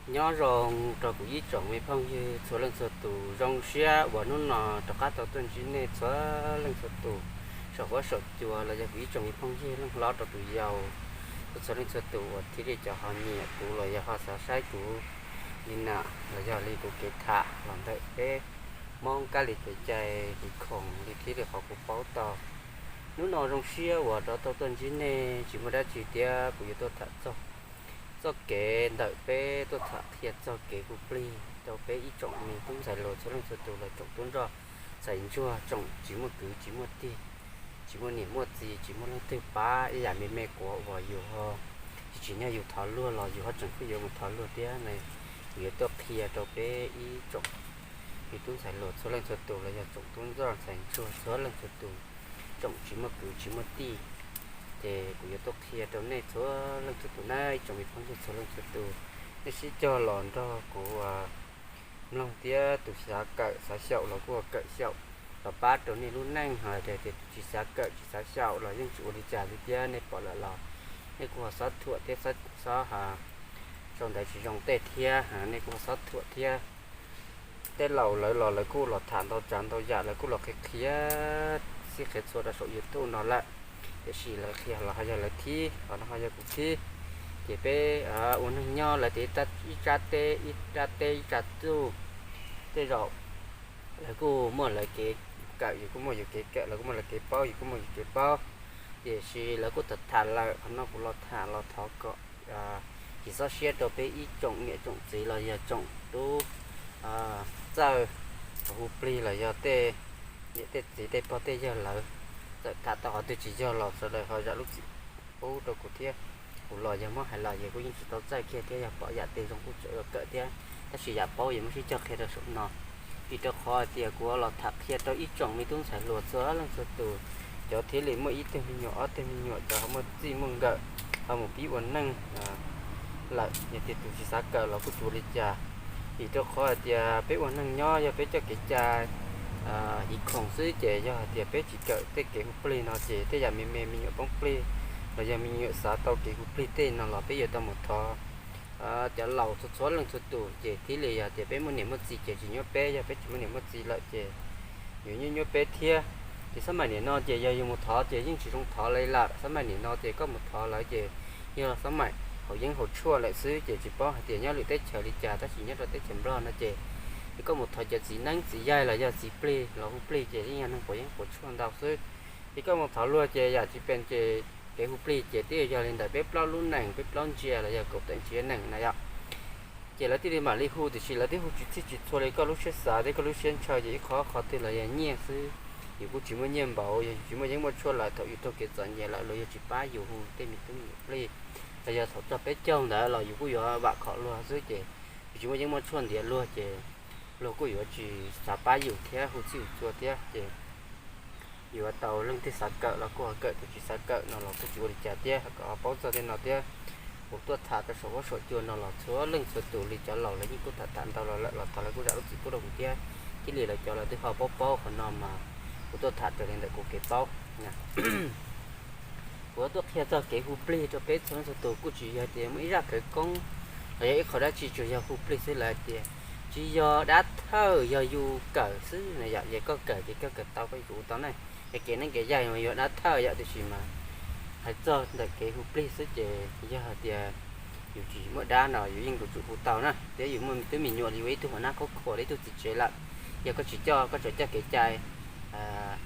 Nyob zoo rau kuv ib tsoom me phooj ywg txhua leej txhua tus, zoo siab uas hnub no rov qab tau tuaj ntsib nej txhua leej txhua tus saum huab saum cua los yog kuv ib tsoom me phooj ywg leej hlob rau tus yau, txhua leej txhua tus uas thiaj li cov ho nyiam kuv los yog ho xav saib kuv li na, los yog li kuv kev tham los ntawm peb Hmoob kab li kev cai hiv khoom li thiab li qhov kuv paub tau. Hnub no zoo siab uas rov tau tuaj ntsib nej, tsis muaj dab tsi thiab kuv yuav tuaj tham txog txoj kev ntawm peb tuaj tham qhia txog kev hu plig rau peb ib tsoom me tub ntxhais hluas txhua leej txhua tus los tsoom tub ntsuag ntxhais ntsuag, tsoom tsis muaj kwv tsis muaj tij, tsis muaj niam muaj txiv, tsis muaj leej twg pab ib yam me me quav uas yus ho tsis tsim nyog yus thov luag los yus ho tseem kuj yuav mus thov luag thiab na. Kuv yuav tuaj qhia rau peb ib tsoom me tub ntxhais hluas txhua leej txhua tus los yog tsoom tub ntsuag ntxhais ntsuag txhua leej txhua tus, tsoom tsis muaj kwv tsis muaj tij, ces kuv yuav tuaj qhia rau nej txhua leej txhua tus na, ib tsoom me phooj ywg txhua leej txhua tus. Nej sib cog los nrog kuv mloog thiab, tus xav kawm xav xyaum los kuj kawm xyaum los pab rau nej lub neej, hos tias tus tsis xav kawm tsis xav xyaum los yeej tsis ua li cas li thiab, nej pom lawm los nej kuj ho xob thuam thiab, xob sau ntawv tsis zoo tej thiab, nej kuj ho xob thuam thiab. Tej laus lawv los lawv kuj los tham ntau tsav ntau yam, lawv kuj los qhia qhia xib qhia txhua rau saum YouTube no lawm, tiam sis lawv qhia los ho yog lawv thib, qhov no ho yog kuv thib. Ces peb ua neeg nyob lawv tias ib rab teb ib rab teb ib rab txuj, tej zaum lawv kuj muaj lawv kev kawm, yus kuj muaj yus kev kawm, lawv kuj muaj lawv kev paub, yus kuj muaj yus kev paub. Tiam sis lawv kuj tham tham lawm, qhov no kuv los tham los thov kom tsis txhob siab rau peb ib tsoom niam tsoom txiv los yog tsoom tub txawj hu plig los yog tej niam tej txiv tej pog tej yawg lawv txawm tham tau qhov twg tsis yog los sawv daws ho zam lub txim pub rau kuv thiab. Kuv los yog muab hais los yog kuj yeej tsis tau txawj kiag thiab, yog pom yam twg zoo kuj tseem yuav kawm thiab, tab sis yam paub yog muab sib cog qhia rau saum no. Vim rau qhov hais tias kuv los tham qhia rau ib tsoom me tub ntxhais hluas txhua leej txhua tus, cov thiaj li muaj ib tug me nyuam ob tug me nyuam, cov ho muaj txij muaj nkawm ho mus pib ua neej lawm, yog tias tus tsis xav kawm los kuj tsis ua li cas. Vim rau qhov hais tias peb ua neeg nyob yog peb coj kev cai hiv khoom xwb ces yog hais tias peb tsis kawm tej kev hu plig no ces tej yam me me me nyuam poob plig los yog me nyuam xav tau kev hu plig tej no los peb yuav tau mus thov cov laus txhua txhua leej txhua tus ces thiaj li yog tias peb muaj niam muaj txiv ces tsis nyuaj peb, yog peb tsis muaj niam muaj txiv lawm ces yuav nyuaj nyuaj peb thiab. Ces xab maim nim no ces yog yus mus thov ces yeej tsis zoo thov li lawm, xab maim nim no ces koj mus thov lawv ces yog xab maim haus yeeb haus tshuaj lawm xwb ces tsis paub hais tias nyob lwm teb chaws li cas, tab sis nyob rau teb chaws Nplog no ces yog koj mus thov cov txiv neeb txiv yaig los yog txiv plig los hu plig ces yeej yog neeg quav yeeb quav tshuaj ntau xwb. Ces koj mus thov luag ces yam tsis pes ces kev hu plig ces twb yog li ntawm peb plaub lub nees, peb plaub ntsia los yog kaum tawm ntsia nees na yom. Ces lawv thiaj li mam li hu, tiam sis lawv twb hu tsis txhij tsis txhua li koj lub siab xav thiab koj lub siab ntshaw, ces ib qho qhov twg los yog nyiaj xwb. Yus kuj tsis muaj nyiaj npaum, yog yus tsis muaj yeeb muaj tshuaj lawm, thaum yus raug kev txom nyem lawm los yog tsis pab yus hu tej me tub me nyuam plig, los yog thaum txog peb caug ntawd los yus kuj yuav vam khom luag xwb, ces yus tsis muaj yeeb muaj tshuaj ntiav luag ces luag kuj yuav tsis xav pab yus thiab hu txhij hu txhua thiab. Ces yuav tau leej twg xav kawm los kuj ho kawm, tus tsis xav kawm no los kuj tsis ua li cas thiab, kom ho paub txog tej no thiab. Kuv tuaj tham rau saum huab saum cua no los txhua leej txhua tus li cov laus lawv yeej kuj tham tham ntau los lawm los thov lawv kuj zam lub txim pub rau kuv thiab. Thiaj li lawv cov lawv twb ho paub paub, qhov no mas kuv tuaj tham raws li ntawm kuv kev paub. Kuv tuaj qhia txog kev hu plig rau peb txhua leej txhua tus kuj tsis yog tias muaj ib zaj khawv koob los yog ib qho dab tsi, tsuas yog hu plig xwb. Lawv tias tsis yog dab thawj, yog yus kawm xwb na yom. Yog koj kawm ces koj kawm tau koj yuav tsum hu tau na. Yog kev neeb kev yaig mas yog dab thawj yom, tiam sis mas hais txog ntawm kev hu plig xwb ces yog hais tias yus tsis muaj dab no yus yeej yuav tsum hu tau na. Thiab yus muaj twb me nyuam li ua ib tug hua nab khaub khuas li ib tug txiv tsev lawm, yog koj tsis coj, koj tsuas coj kev cai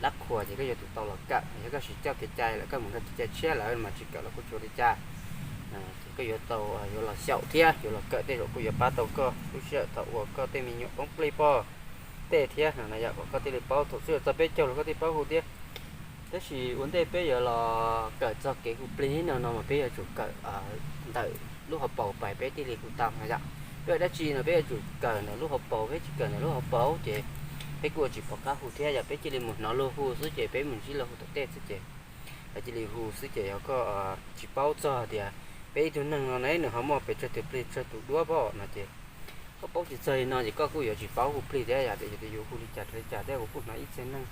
dab qhuas ces koj yuav tsum tau los kawm. Yog koj tsis coj kev cai lawm, koj mus nrog kev cai tshiab lawm mas tsis kawm los kuj tsis ua li cas. Ces koj yuav tau, yuav los xyaum thiab yuav los kawm, tej zaum kuj yuav pab tau koj lub sij hawm thaum uas koj tej me nyuam poob plig pog tej thiab no yom, kom koj thiaj li paub, thaum xub yuav txog peb caug los koj thiaj paub hu thiab. Tab sis ua ntej peb yuav los kawm txog kev hu plig no no mas peb yuav tsum kawm ntawm lub hauv paus pais peb thiaj li hu tau no yom. Peb ua dab tsi no peb yuav tsum kawm ntawm lub hauv paus, peb tsis kawm ntawm lub hauv paus ces peb kuj ua tsis pom qab hu thiab yom. Peb cia li mus hnov luag hu xwb ces peb mus ntsib luag hu tom tej xwb ces lawv cia li hu xwb ces yog koj tsis paub txog tias peb ib tug neeg no ne nws ho muaj pes tsawg tus plig tsawg tus duab pom no ces koj paub tsis txog li no ces koj kuj yuav tsis paub hu plig thiab yom. Tias yus hu li cas rau li cas thiab, kuv kuj hnov ib txhia neeg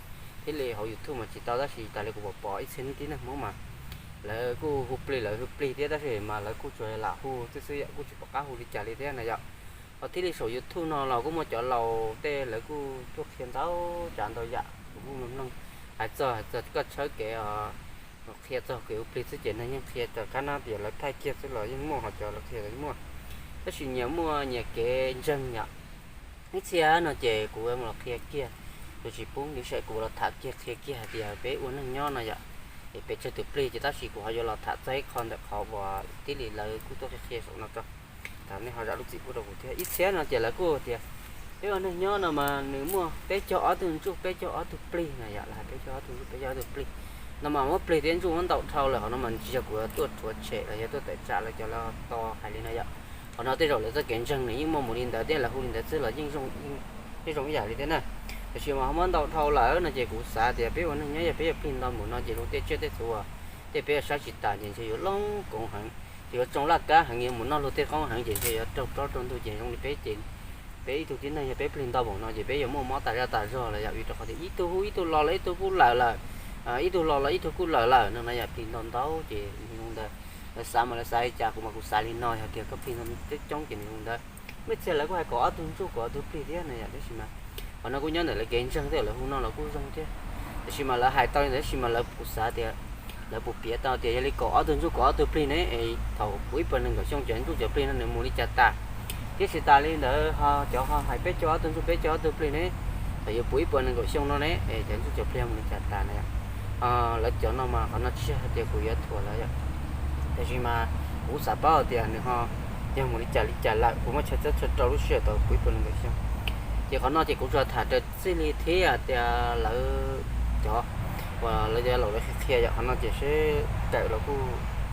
thiab li hauv YouTube mas tsis tau, tab sis tas li kuv pom pom ib txhia neeg tib neeg Hmoob mas lawv kuj hu plig, lawv hu plig thiab tab sis mas lawv kuj tsuas lam hu xwb xwb yom, kuj tsis pom qab hu li cas li thiab na yom. Ho thiaj li saum YouTube no los kuj muaj cov laus tej lawv kuj tuaj qhia ntau tsav ntau yam, kuv kuj mloog mloog. Hais txog, hais txog koj tshawb kev, qhia txog kev hu plig xwb ces neeg yeej qhia raws qab nab tias lawv thaij kiag xwb los yeej muaj, ho cov lawv qhia los yeej muaj. Tab sis nyias muaj nyias kev ntseeg yom. Ib txhia no ces kuv mus los qhia kiag, kuv tsis pub, tiam sis kuv los tham kiag qhia kiag hais tias peb ua neeg nyob no yom, es peb tsawg tus plig ces tab sis kuv ho yuav los tham txog ib qho ntawm qhov uas tib li lawv kuj tuaj qhia qhia saum no rau, tham nej ho zam lub txim pub rau kuv thiab. Ib txhia no ces lawv kuj tias peb ua neeg nyob no mas nws muaj peb caug ob tug ntsuj peb caug ob tug plig no yom, lawv hais peb caug ob tug ntsuj peb caug ob tug plig no mas muab plig thiab ntsuj muab ntaus dhau lawm, qhov no mas tsis yog kuv yuav tuaj rhuav tshem los yog tuaj tawm tsam lawv cov lawv tos hais li no yom. Qhov no tej zaum lawv txoj kev ntseeg nws yeej muaj mus li ntawd thiab lawv hu li ntawd xwb los yeej zoo ib yam li thiab na. Tab sis mas ho muab ntaus dhau lawm no ces kuv xav tias peb ua neeg nyob yog peb yuav plig nto mus no ces luag tej tsiaj tej txhu uas tej peb yuav saib tsis tas ces ntshe yuav looj koov heev, ces yuav tsoo laj kab heev, yuav mus noj luag tej qoob heev ces ntshe yuav raug plaub raug ntug ces zoo li peb ces peb ib tug tib neeg yog peb plig nto mus no ces peb yuav muaj mob tas zaj tas zog los yom, vim rau qhov tias ib tug hu ib tug los los ib tug kuj lawm lawm, ib tug los los ib tug kuj lawm lawm no na yom, plig nto ntau ces nws zoo ntawd. Lawv xav mas lawv xav li cas, kuv mas kuv xav li no, yog tias koj plig nto coob coob ces nws zoo ntawd. Muaj ib txhia lawv kuj hais kaum ob tug ntsuj kaum ob tug plig thiab na yom, tab sis mas qhov no kuj nyob ntawm lawv kev ntseeg thiab, lawv hu no los kuj zoo thiab. Tab sis mas lawv hais tau li ntawd tab sis mas lawv, kuv xav tias lawv puas piav tau tias yog li kaum ob tug ntsuj kaum ob tug plig ne es thaum puv ib puas nees nkaum xyoo cov ntsuj cov plig no nws mus li cas tas. Tiam sis tas li ntawd ho cov ho hais peb caug ob tug ntsuj peb caug ob tug plig ne, thaum yuav puv ib puas nees nkaum xyoo no ne es cov ntsuj cov plig mus li cas tas na yom. Lawv cov no mas qhov no tsis yog hais tias kuv yuav thuam lawv yom, tab sis mas kuv xav paub tias nws ho yog mus li cas li cas lawm, kuv muaj chaw txob chaw rau lub sij hawm thaum puv ib puas nees nkaum xyoo. Ces qhov no ces kuv tsuas tham raws txij li thiab tias lawv cov uas lawv cov laus lawv qhia yom, qhov no ces seb kawm los kuj,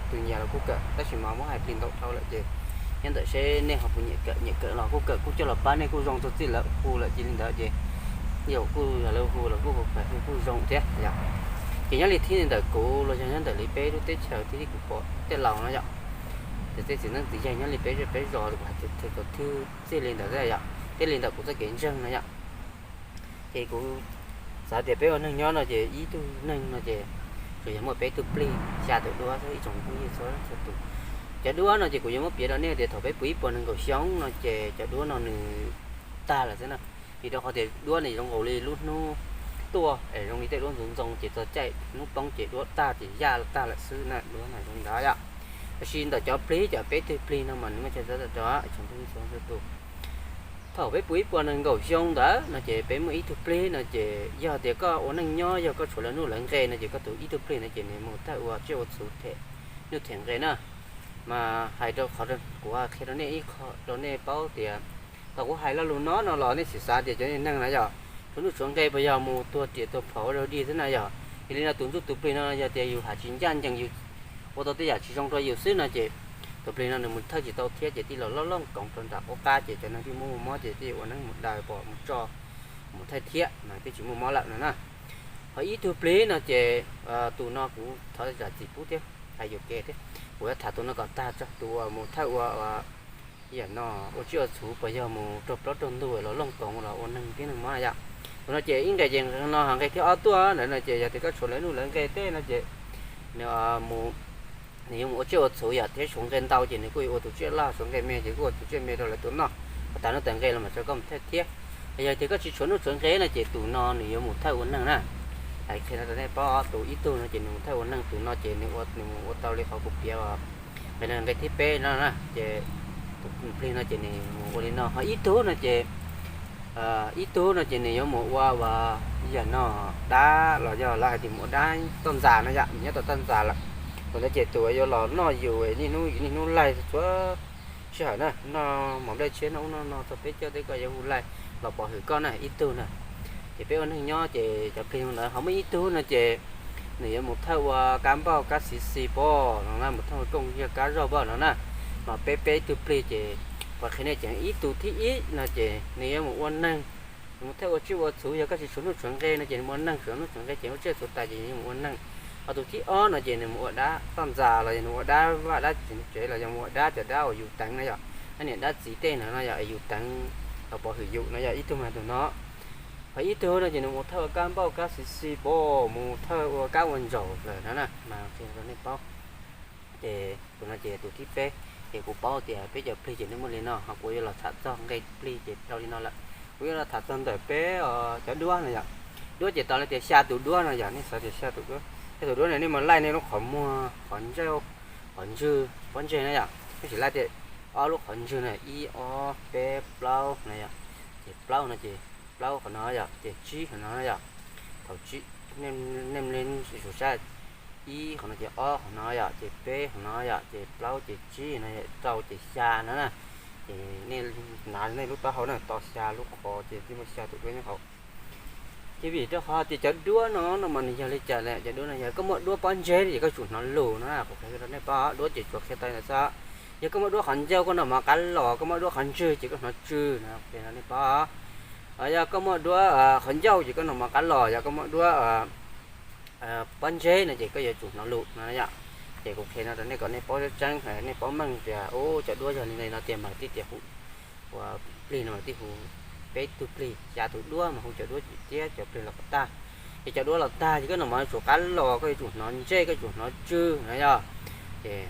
tus nyiam los kuj kawm, tab sis mas muab hais plig ntau dhau lawm ces nyob ntawm seb nej ho puas nyiam kawm, nyiam kawm los kuj kawm, kuj coj los pab nej kuj zoo txog txij lawv hu lawm cia li ntawd ces yog kuj yog lawv hu los kuj kuj zoo thiab yom. Ces nyob li thiab li ntawm kuv los yog nyob ntawm li peb lub teb chaws thiab li kuv pom tej laus no yom, ces tej txiv neej txiv yaig nyob li peb zej peb zos li kuv hais tias thwj txog thwj txij li ntawd yom, thiab li ntawm kuv txoj kev ntseeg no yom. Ces kuv xav tias peb ua neeg nyob no ces ib tug neeg no ces tsuas yog muaj peb tug plig xya tus duab xwb ib tsoom phooj ywg txhua txhua tus. Cov duab no ces kuv yuav muab piav rau nej tias thaum peb puv ib puas nees nkaum xyoo no ces cov duab no nws tag lawm xwb na. Vim rau qhov tias duab nws zoo nkaus li lub hnub tuaj es zoo li tej duab ntxoov ntxoo ces txog caij hnub poob ces duab tag ces yaj tag lawm xwb na, duab no zoo li ntawd yom. Tab sis ntawm cov plig, cov peb tug plig no mas nws muaj chaw txob txob rau tsoom phooj ywg txhua txhua tus. Thaum peb puv ib puas nees nkaum xyoo ntawd no ces peb muaj ib tug plig no ces yog tias koj ua neej nyob yog koj tshuav lawv nuj lawv nqe no ces koj tus ib tug plig no ces nws mus thawj ua tsiaj ua txhuv them nuj them nqe na. Mas hais rau qhov kuv qhia rau nej ib qho rau nej paub tias thaum kuv hais lo lus no no los nej tsis xav tias cov neeg na yom, tshuav nuj tshuav nqe puas yog mus tuag riam tuag phom ua dog dig xwb na yom. Yog li no tus ntsuj tus plig no yog tias yus hais tsis ncaj ncees, yus ua tau tej yam tsis zoo rau yus xwb no ces tus plig no nws mus thawj tsis tau thiab ces thiaj los loj looj koov rau nram qub qab ces cov neeg thiaj muaj muaj mob ces thiaj ua neeb mus daws pom mus tso mus thawj thiab mas thiaj tsis muaj mob lawm no na. Ho ib tug plig no ces tus no kuv thov zam txim pub thiab, hais yuam kev thiab, kuv yuav tham tus no kom tag tso, tus uas mus thawj ua yam no ua tsiaj ua txhuv puas yog mus raug plaub raug ntug los looj koov los ua neeg thiab neeg mob na yom. Tus no ces ib nqe ces no ho nqe thib ob tuaj ntawd no ces yog tias koj tshuav lawv nuj lawv nqe tej no ces nws mus, nws yuav mus ua tsiaj ua txhuv yom, thiab tshuav nqe ntau ces nws kuj yuav ua tus tsiaj loj, tshuav nqe me ces kuj ua tus tsiaj me rau lawv tus noj, tas nuj tas nqe los mas tso koj mus thawj thiab. Yog tias koj tsis tshuav nuj tshuav nqe no ces tus no nws yuav mus thawj ua neeg na. Hais qhia no rau nej paub, tus ib tug no ces nws mus thawj ua neeg, tus no ces nws ua, nws mus ua tau li qhov kuv piav nqe no nqe thib peb no na ces tus plig no ces nws mus ua li no. Ho ib tug no ces ib tug no ces nws yuav mus ua yam no dab los yog lawv hais tias mus ua dab toj ntxas no yom, nws nyob tau toj ntxas lawm. Tus ntawd ces tus yuav los noj yus niaj hnub yus niaj hnub laig txhua sij hawm na, noj mov nplej tshiab noj ub noj no txog peb caug tej koj yuav hu laig los pov hwm koj na ib tug na. Ces peb ua neeg nyob ces cov plig ntawd ho muaj ib tug no ces nws yuav mus thawj ua kab npauj kab xis xis pom no na, mus thawj ua kooj yog kab zog pom no na. Mas peb peb tug plig ces qhov qhia nej ces ib tug thib ib no ces nws yuav mus ua neeg, nws mus thawj ua tsiaj ua txhuv, yog koj tsis tshuav nuj tshuav nqe no ces nws mus ua neeg, tshuav nuj tshuav nqe ces ua tsiaj txhuv tas ces nws mus ua neeg. Ho tus thib ob no ces nws mus ua dab toj ntxas los yog nws mus ua dab vaj dab tsev los yog mus ua dab cov dab uas yus teev no yom, dab niam dab txiv tej no no yom, yus teev los pov hwm yus no yom, ib tug mas tus no. Ho ib tug no ces nws mus thawj ua kab npauj kab xis xis pom, mus thawj ua kab ua ntsaum lawm no na, mas qhia rau nej paub. Ces tus no ces tus thib peb, Ces kuv paub tias peb cov plig ces nej muaj li no, ho kuv yuav los tham txog nqe plig ces rau li no lawm. Kuv yuav los tham txog ntawm peb cov duab no yom. Duab ces tau li tias xya tus duab no yom, nej xav tias xya tus duab, xya tus duab no nej mus laij nej lub qhov muag, qhov ntswg, qhov ntswg pob ntseg na yom, nej sim laij tias ob lub qhov ntswg no, ib ob peb plaub no yom, ces plaub no ces plaub qhov no yom, ces tsib qhov no yom. Thaum tsib, nej li sus sab, ib qhov no ces ob qhov no yom, ces peb qhov no yom, ces plaub ces tsib no, rau ces xya no na. Ces nej hnav nej lub taub hau na, to xya lub qhov ces thiaj muaj xya tus duab nyob hauv. Ces vim rau qhov tias cov duab no no mas nws yog li cas lawm, cov duab no yog koj muaj duab pob ntseg ces koj tsum hnov lus no, kuv qhia rau nej paub, duab ces tsuas qhia tau ntawd xwb. Yog koj muaj duab qhov ncauj koj noj mov qab los, koj muaj duab qhov ntswg ces koj hnov tsw no, qhia rau nej paub. Yog koj muaj duab qhov ncauj ces koj noj mov qab los, yog koj muaj duab pob ntseg no ces koj yuav tsum hnov lus no yom. Ces kuv qhia no rau nej kom nej paub tseeb tseeb, nej paub meej tias ub cov duab yog li no tiag mas tib tias hu ua plig no mas tib hu peb tug plig xya tus duab mas hu cov duab thiab cov plig los kom tag. Ces cov duab los tag ces koj noj mov tsum qab los koj yuav tsum hnov ntsej, koj yuav tsum hnov tsw no yom. Ces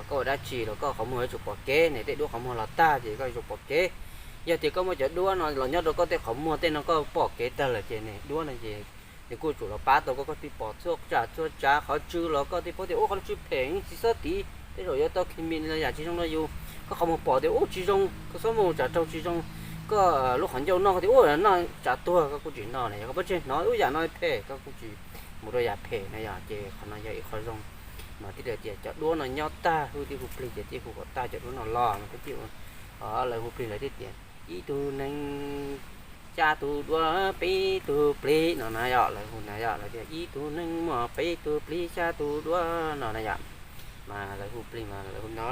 koj ua dab tsi los koj qhov muag yuav tsum pom kev ne, tej duab qhov muag los tag ces koj yuav tsum pom kev. Yog tias koj muaj cov duab no los nyob rau koj tej qhov muag tej no koj pom kev tag lawm ces ne duab no ces nws kuj tsum los pab tau koj, koj thiaj pom txhua tsav txhua tsav, qhov tsw los koj thiaj paub tias ub qhov no tsw phem tsis xob tiv, tej zaum yuav tau khemis los yam tsis zoo rau yus. Koj qhov muag pom tias ub tsis zoo, koj xob mus tsam raug tsis zoo, koj lub qhov ncauj noj koj tias ub noj tsam tuag koj kuj tsis noj na, yog koj pob ntseg hnov ub yam no phem koj kuj tsis mus rau yam phem na yom. Ces qhov no yog ib qho zoo mas thiaj li tias cov duab no nyob tag, wb thiaj hu plig ces thiaj hu kom tag cov duab no los no thiaj, lawv hu plig lawv thiaj tias ib tug neeg xya tus duab peb tug plig no na yom, lawv hu na yom, lawv tias ib tug neeg muaj peb tug plig xya tus duab no na yom. Mas lawv hu plig mas lawv hu no,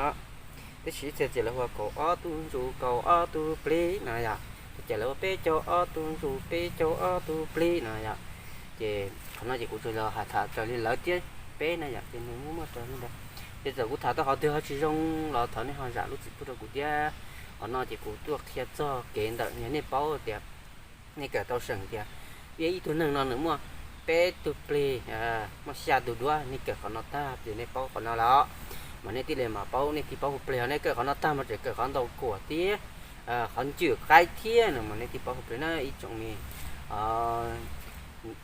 tab sis ib txhia ces lawv hu ua kaum ob tug ntsuj kaum ob tug plig no yom, ces lawv hu peb caug ob tug ntsuj peb caug ob tug plig no yom. Ces qhov no ces kuv tsuas los hais tham raws li lawv thiab peb na yom, ces nws muaj muaj raws li ntawd. Ces txawm kuv tham tau qhov twg ho tsis zoo los thov nej ho zam lub txim pub rau kuv thiab. Qhov no ces kuv tuaj qhia txog kev ntawm, yog nej paub tias nej kawm tau seem tias ib, ib tug neeg no nws muaj peb tug plig, muaj xya tus duab, nej kawm qhov no tag ces nej paub qhov no lawm, mas nej thiaj li mam paub, nej thiaj paub hu plig. Ho nej kawm qhov no tag mas tseem kawm qhov ntaus kuam thiab qhov ncwm qaib thiab no mas nej thiaj paub hu plig na ib tsoom me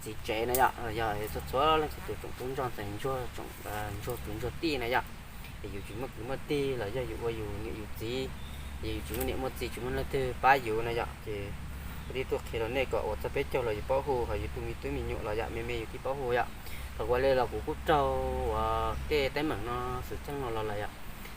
txiv tsev na yom, yog txhua txhua leej txhua tus tsoom tub ntsuag ntxhais ntsuag, tsoom ntsuag kwv ntsuag tij na yom. Es yus tsis muaj kwv muaj tij los yog yus ua yus niam yus txiv, yog yus tsis muaj niam muaj txiv tsis muaj leej twg pab yus na yom, ces kuv thiaj tuaj qhia rau nej kom ua txog peb caug los yus paub hu, ho yus tus me tub me nyuam los yam me me yus thiaj paub hu yom. Thaum ua li los kuv kuj raug uas tej teeb meem no xwm txheej no los lawm yom.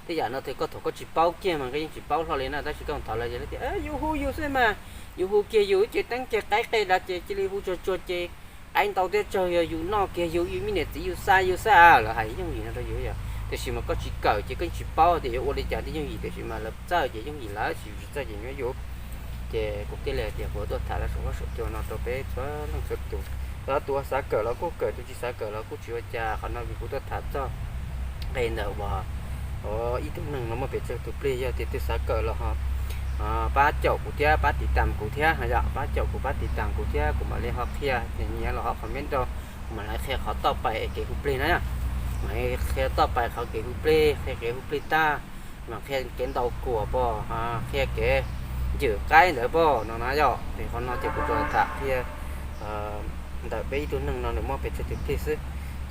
Tej yam no ces koj thaum koj tsis paub kiag mas koj yeej tsis paub hlo li na, tab sis koj thov lawv ces lawv tias yus hu yus xwb mas, yus hu kiag yus ces teeb ces qaib qe dav ces cia li hu tsuag tsuag ces qaib ntau thiab tsawg yog yus noj kiag yus, yus me niam txiv yus xa yus xwb, lawv hais yooj yim no rau yus yom. Tiam sis mas koj tsis kawm ces koj yeej tsis paub tias yuav ua li cas thiaj yooj yim, tiam sis mas lawv txawj ces yooj yim lawm, tsis txawj ces nyuaj yus. Ces kuv thiaj li hais tias kuv tuaj tham los saum huab saum cua no rau peb txhua leej txhua tus. Tus xav kawm los kuj kawm, tus tsis xav kawm los kuj tsis ua cas. Qhov no vim kuv tuaj tham txog nqe ntawm uas ib tug neeg no muaj pes tsawg tus plig, yog tias tus xav kawm los ho pab caum kuv thiab pab tiv tas kuv thiab no yom, pab caum kuv pab tiv tas kuv thiab kuv mam li ho qhia, nyiam los ho comment rau, kuv mam li qhia qhov toj pais kev hu plig na yom. Mam li qhia toj pais qhov kev hu plig, qhia kev hu plig tag, mam qhia kev ntaus kuam pom, qhia kev ncwm qaib ntawd pom no na yom. Ces qhov no ces kuv tsuas tham qhia ntawm peb ib tug neeg no nws muaj pes tsawg tus plig xwb.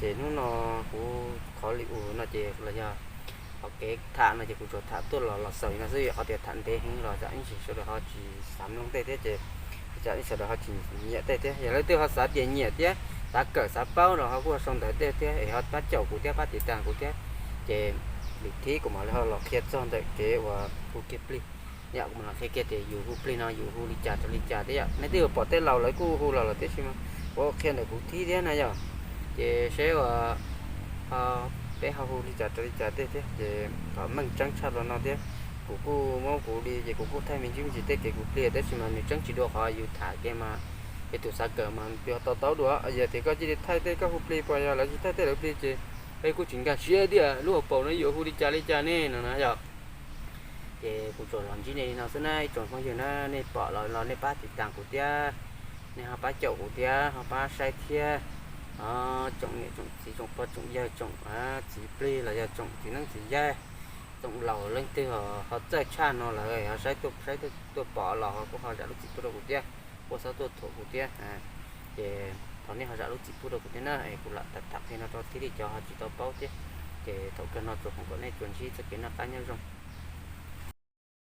Ces hnub no kuv qhov li u no ces los yog qhov kev tham no ces kuv tsuas tham tuaj los los xaus li no xwb, qhov tias tham ntev heev los tsam ib ntsis sawv daws ho tsis xav mloog tej thiab ces tsam ib sawv daws ho tsis nyiam tej thiab. Yog leej twg ho xav tias nyiam thiab xav kawm xav paub los ho kuj sau ntawv tej thiab es ho pab caum kuv thiab pab tiv tas kuv thiab. Ces lwm thib kuv mam li ho los qhia txog ntawm kev uas hu kiag plig. Yom, kuv mam los qhia kiag tias yus hu plig no yus hu li cas rau li cas thiab yom. Nej twb yuav pom tej laus lawv kuj hu los lawm tiam sis mas kuv qhia ntawm kuv thib thiab na yom. Ces seb uas peb ho hu li cas rau li cas tej thiab ces kom meej tseeb tshaj rau no thiab. Kuv kuj muab kuv li ces kuv kuj thaij me ntsis me ntsis tej kev hu plig tab sis mas nws tseeb tsis dua qhov yus tham kev mas, ces tus xav kawm mas yus ho to taub dua. Yog tias koj cia li thaij tej koj hu plig puas yog lawv tsis thaij tej lawv plig ces peb kuj tsis nkag siab tias lub hauv paus no yuav hu li cas li cas ne no na yom. Ces kuv tsuas los ntsib nej li no xwb na ib tsoom phooj ywg na, nej pom los los nej pab tiv tas kuv thiab, nej ho pab caum kuv thiab ho pab saib thiab. Tsoom niam tsoom txiv tsoom pog tsoom yawg tsoom txiv plig los yog tsoom txiv neeb txiv yaig, tsoom laus leej twg ho txawj tshaj no lawm ho saib tuaj pom los ho kuj ho zam lub txim pub rau kuv thiab, kuj txhob tuaj thuam kuv thiab. Ces thov nej ho zam lub txim pub rau kuv thiab na, es kuv lam tham qhia no rau thiaj li cov ho tsis tau paub thiab. Ces thaum kawg no tsuas foom kom nej tsuas ntsib txoj kev noj qab nyob zoo.